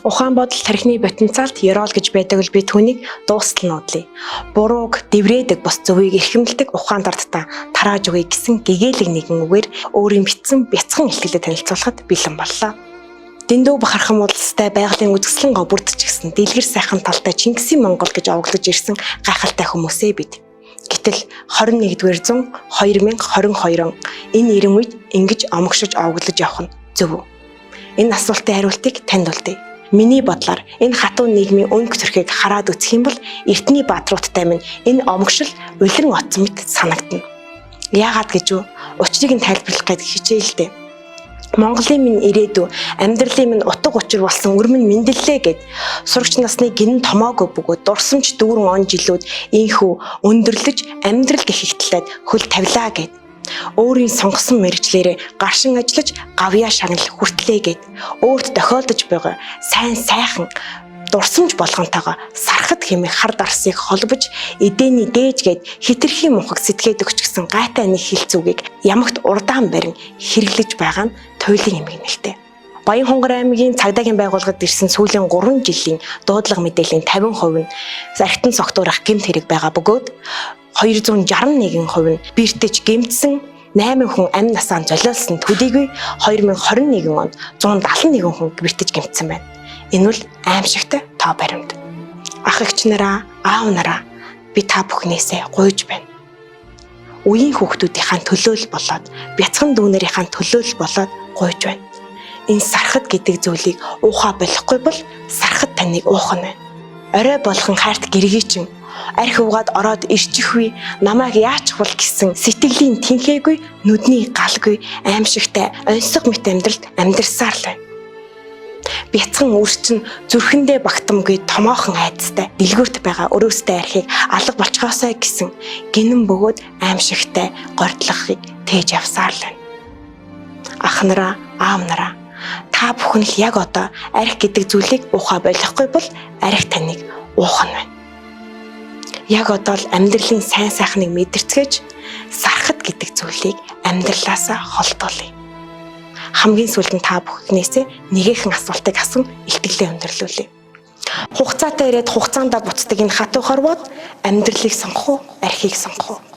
Ухаан бодол тархины потенциалт ёроол гэж байдаг бол би түүнийг дуустал нуудлаа. Бурууг дэврээдэг бус зөвийг эрхэмлдэг ухаан дардтаа тарааж өгье гэсэн гэгээлэг нэгэн үгээр өөрийн бичсэн бяцхан илтгэлээ танилцуулахад бэлэн боллоо. Дэндүү бахархан улстай байгалийн үзэсгэлэн гоо бүрдчихсэн дэлгэр сайхан талтай Чингисийн Монгол гэж овоглож ирсэн гайхалтай хүмүүсээ бид. Гэтэл 21-р зуун 2022 он энэ 90 үед ингэж омогшиж овоглож явах нь зөв үү? Энэ асуултын хариултыг танд үлдээе. Миний бодлоор энэ хатуу нийгмийн өнгө төрхийг хараад үзэх юм бол эртний бааtruудтай минь энэ омогшил улиран отсон мэт санагдана. Яагаад гэж вэ? Учрыг нь тайлбарлах гээд хичээлдээ. Монголын минь ирээдүй, амьдралын минь утга учир болсон өрмөн мэндэллээ гэд сурагч насны гинэн томоогүй бөгөөд дурсамж дүүрэн он жилүүд инхүү өндөрлөж амьдрал гэхэгтлээд хөл тавилаа гэд өөрийн сонгосон мэргэжлээрээ гаршин ажиллаж гавьяа шагнал хүртлээ гэд өөрт тохиолдож байгаа сайн сайхан дурсамж болгонтойгоо сархад хэмээх хар дарсыг холбож эдэний дээж гээд хитрхийн мунхаг сэтгээд өгч гэсэн гайтай нэг хилцүүгийг ямагт урдаан барин хэрэглэж байгаа нь туйлын эмгэнэлтэй. Баян-Хонгор аймгийн цагдаагийн байгууллагад ирсэн сүүлийн 3 жилийн дуудлага мэдээллийн 50% нь архитан согтуурах гэмт хэрэг байгаа бөгөөд 261% нь бэртэж гэмтсэн, 8 хүн амь насаа золиолсон төдийгүй 2021 онд 171 хүн бэртэж гэмтсэн байна. Энэ бол аимшигтай тоо баримт. Ах эгч нараа, аав нараа, би та бүхнээсээ гуйж байна. Үеийн хүүхдүүдийнхаа төлөөл болоод, бяцхан дүүнэрийнхаа төлөөл болоод гуйж байна. Энэ сархад гэдэг зүйлийг уухаа болохгүй бол сархад таныг уух нь байна. Орой болгон хайрт гэргий чин архи угаад ороод ирчихвээ, намайг яачих бол гэсэн сэтгэлийн тэнхээгүй, нүдний галгүй аимшигтай оньсого мэт амьдралд амьдрсаар л байна. Бяцхан үрчин зүрхэндээ багтамгүй томоохон айдастай дэлгүүрт байгаа өрөөстэй архийг алга болчхоосой гэсэн гинэн бөгөөд аимшигтай гордлогыг тээж явсаар л байна. Ах нараа, аав нараа, та бүхэн л яг одоо арх гэдэг зүйлийг уухаа болохгүй бол арх таныг уух нь байна. Яг одоо л амьдралын сайн сайхныг мэдэрцгээж сархад гэдэг зүйлийг амьдралаасаа холдуулъя. Хамгийн сүүлд нь та бүхнээсээ нэгэхэн асуултыг асуусан илтгэлээ өндөрлүүлье. Хугацаатай ирээд хугацаандаа буцдаг энэ хатуу хорвоод амьдралыг сонгох уу, архийг сонгох уу?